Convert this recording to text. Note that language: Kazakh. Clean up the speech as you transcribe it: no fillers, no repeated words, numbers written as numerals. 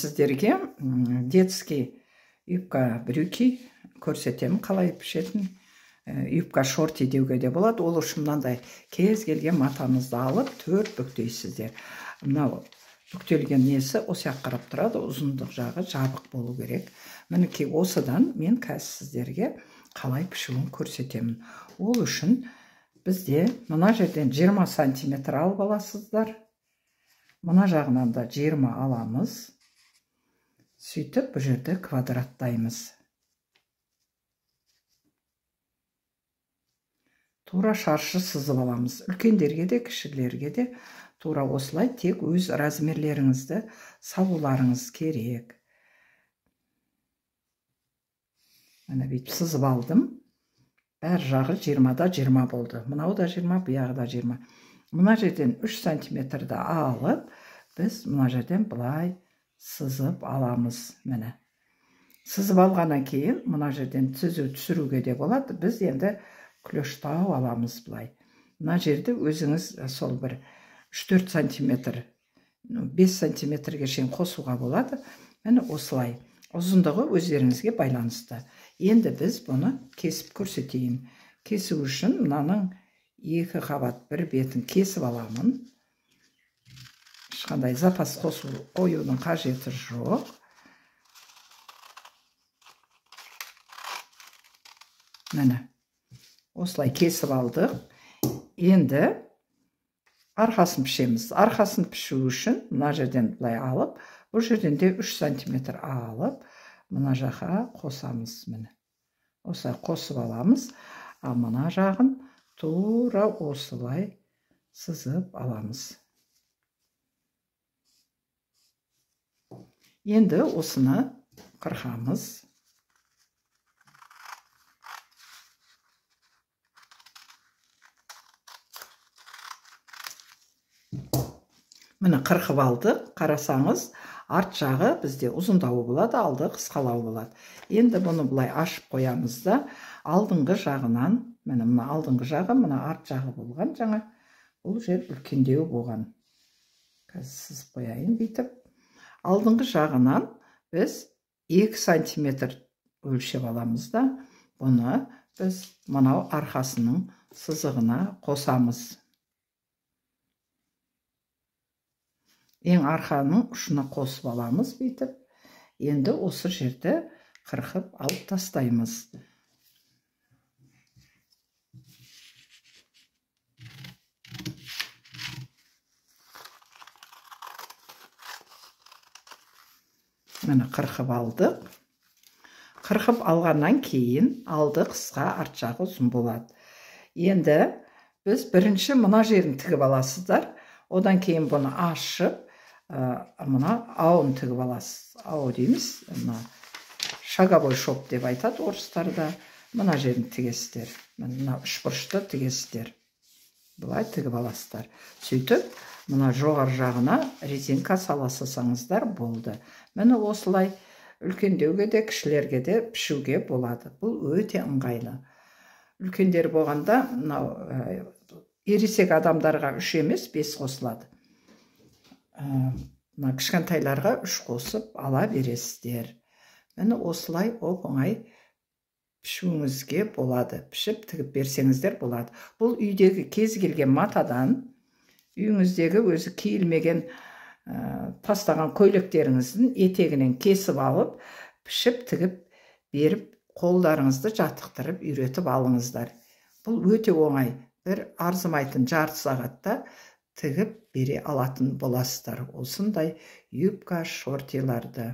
Сіздерге детский юбка брюки көрсетемін, қалай пішетін. Юбка шорти деуге де болады. Ол үшін мынандай кез келген матамызды алып 4 бүктейсіздер. Мынау бүктелген несі осы жаққа қарап тұрады, ұзындық жағы жабық болу керек. Мінекей осыдан мен қазір сіздерге қалай пішуін көрсетемін. Ол үшін бізде мына жерден 20 сантиметр алып аласыздар. Мына жағынан да 20 аламыз. Сөйтіп бұл жерді квадраттаймыз. Тура шаршы сызып аламыз. Үлкендерге де, кішілерге де тура осылай, тек өз размерлеріңізді салуларыңыз керек. Міне бүйтіп сызып алдым. Бәр жағы 20-да 20 болды. Мынау да 20, бұяғы да 20. Мына жерден 3 сантиметрді алып, біз мына жерден былай сызып аламыз. Міне. Сызып алғаннан кейін мына жерден түзу түсіруге де болады. Біз енді клештау аламыз былай. Мына жерді өзіңіз сол бір 3-4 сантиметр, 5 сантиметрге шейін қосуға болады. Міне осылай. Ұзындығы өздеріңізге байланысты. Енді біз бұны кесіп көрсетейін. Кесу үшін мынаның 2 қабат бір бетін кесіп аламын. Ешқандай запас қосу қоюдың қажеті жоқ. Міне осылай кесіп алдық. Енді арқасын пішеміз. Арқасын пішу үшін мына жерден былай алып, бұл жерден де 3 сантиметр алып, мына жаққа қосамыз. Міне осылай қосып аламыз. Ал мына жағын тура осылай сызып аламыз. Енді осыны қырқамыз. Міне қырқып алдық. Қарасаңыз, арт жағы бізде ұзындауы болады, алды қысқалау болады. Енді бұны былай ашып қоямыз да, алдыңғы жағынан, міне мына алдыңғы жағы, мына арт жағы болған жаңа, бұл жер үлкендеу болған. Қазір сызып қояйын бүйтіп. Алдыңғы жағынан біз 2 сантиметр өлшеп аламыз да, бұны біз мынау арқасының сызығына қосамыз. Ең арқаның ұшына қосып аламыз бүйтіп. Енді осы жерді қырқып алып тастаймыз. Міне қырқып алдық. Қырқып алғаннан кейін алды қысқа, арт жағы ұзын болады. Енді біз бірінші мына жерін тігіп аласыздар. Одан кейін бұны ашып, мына ауын тігіп аласыз. Ау дейміз, мына шаговой шоп деп айтады орыстарда. Мына жерін тігесіздер. Мына үшбұрышты тігесіздер. Былай тігіп аласыздар. Сөйтіп, мына жоғары жағына резинка саласаңыздар болды. Міне осылай үлкендеуге де, кішілерге де пішуге болады. Бұл өте ыңғайлы. Үлкендер болғанда, мынау ересек адамдарға 3 емес, 5 қосылады. Мына кішкентайларға 3 қосып ала бересіздер. Міне осылай оп-оңай пішуіңізге болады. Пішіп тігіп берсеңіздер болады. Бұл үйдегі кез келген матадан, үйіңіздегі өзі киілмеген, тастаған көйлектеріңіздің етегінен кесіп алып, пішіп тігіп беріп, қолдарыңызды жаттықтырып үйретіп алыңыздар. Бұл өте оңай. Бір арзымайтын жарты сағатта тігіп бере алатын боласыздар. Осындай юбка шортиларды.